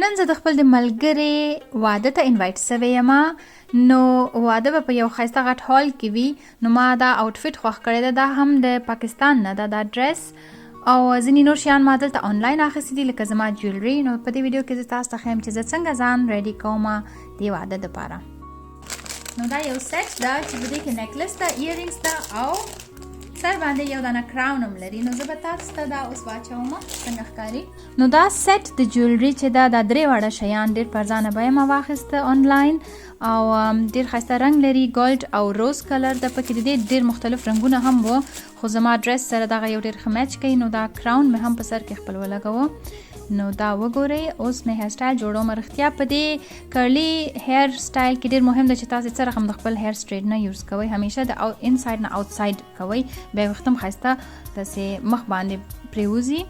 نن زه د خپل د ملګرې واده ته invite سوې یم. نو واده به په یو ښایسته غټ هال کې وي. نو ما دا outfit خوښ کړی ده. دا هم د پاکستان نه ده دا ډریس، او ځینې نور شیان ما دلته آنلاین اخیستي دي، لکه زما jewelry. نو په دې ویډیو کې زه تاسو ته ښیم چې زه څنګه ځان ready کوم دې واده دپاره. نو دا یو سیټ ده چې په دې کې necklace ده، earrings ده او سر باندې یو دانه crown هم لري. نو زه به تاسو ته دا اوس واچوم څنګه ښکاري. نو دا سیټ د jewelry چې ده، دا درې واړه شیان ډېر په ارزانه بیه ما واخیسته آنلاین، او ډېر ښایسته رنګ لري، gold او rose color ده پکې. د دې ډېر مختلف رنګونه هم وو، خو زما ډریس سره دغه یو ډېر ښه match کوي. نو دا crown مې هم په سر کې خپل ولګوه. نو دا وګورئ، اوس مې hair style جوړوم. رښتیا په دې curly hair style کې ډېر مهم ده چې تاسې څه رقم د خپل hair straightener use کوئ. همیشه د inside نه outside کوئ، بیا ویښته هم ښایسته داسې مخ باندې پرېوځي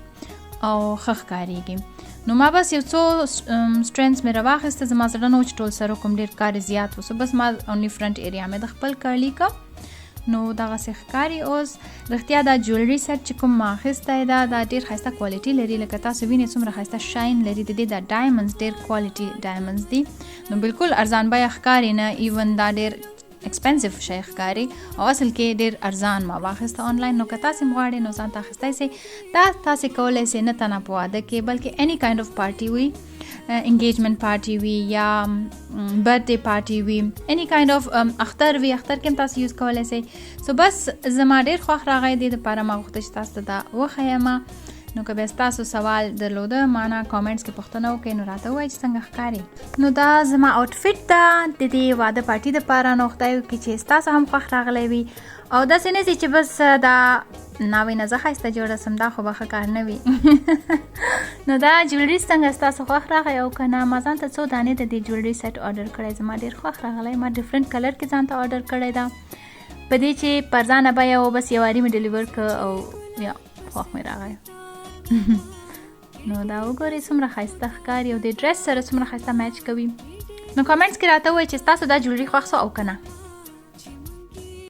او ښه ښکارېږي. نو ما بس یو څو strands مې راواخیسته. زما زړه نه و چې ټول سر وکړم، ډېر کار یې زیات و. so بس ما only front area مې د خپل curly که. نو دغسې ښکاري اوس. رښتیا دا jewelry set چې کوم ما اخیستی ده، دا ډېر ښایسته quality لري. لکه تاسو وینئ څومره ښایسته shine لري. د دې دا diamonds ډېر quality diamonds دي. نو بالکل ارزان بیه ښکاري نه، even دا ډېر expensive شی ښکاري او اصل کې ډېر ارزان ما واخیسته آنلاین. نو که تاسې هم غواړئ نو ځان ته اخیستی سئ. دا تاسې کولی سئ نه تنها په واده کې، بلکې any kind of party وي، engagement party وي یا birthday party وي، any kind of اختر وي، اختر کې هم تاسو use کولی سئ. so بس زما ډېر خوښ راغی، دې دپاره ما غوښته چې تاسو ته دا وښیم. نو که بیا ستاسو سوال درلوده، ما نه comments کې پوښتنه وکړئ، نو راته ووایئ چې څنګه ښکاري. نو دا زما outfit ده د دې واده پارټي دپاره. نو خدای وکړي چې ستاسو هم خوښ راغلی وي، او داسې نه سي چې بس دا ناوې نه زه ښایسته جوړه سم، دا خو به ښه کار نه وي. نو دا jewelry څنګه ستاسو خوښ راغی او که نه؟ ما ځان ته څو دانې د دې jewelry set order کړی، زما ډېر خوښ راغلی. ما different color کې ځان ته order کړی ده، په دې چې پر ځانه بیه و، بس یو واري مې deliver که او یا خوښ مې راغی. نو دا وګورئ څومره ښایسته ښکاري او د ډریس سره څومره ښایسته match کوي. نو comments کې راته ووایئ چې ستاسو دا jewelry خوښ سو او که نه.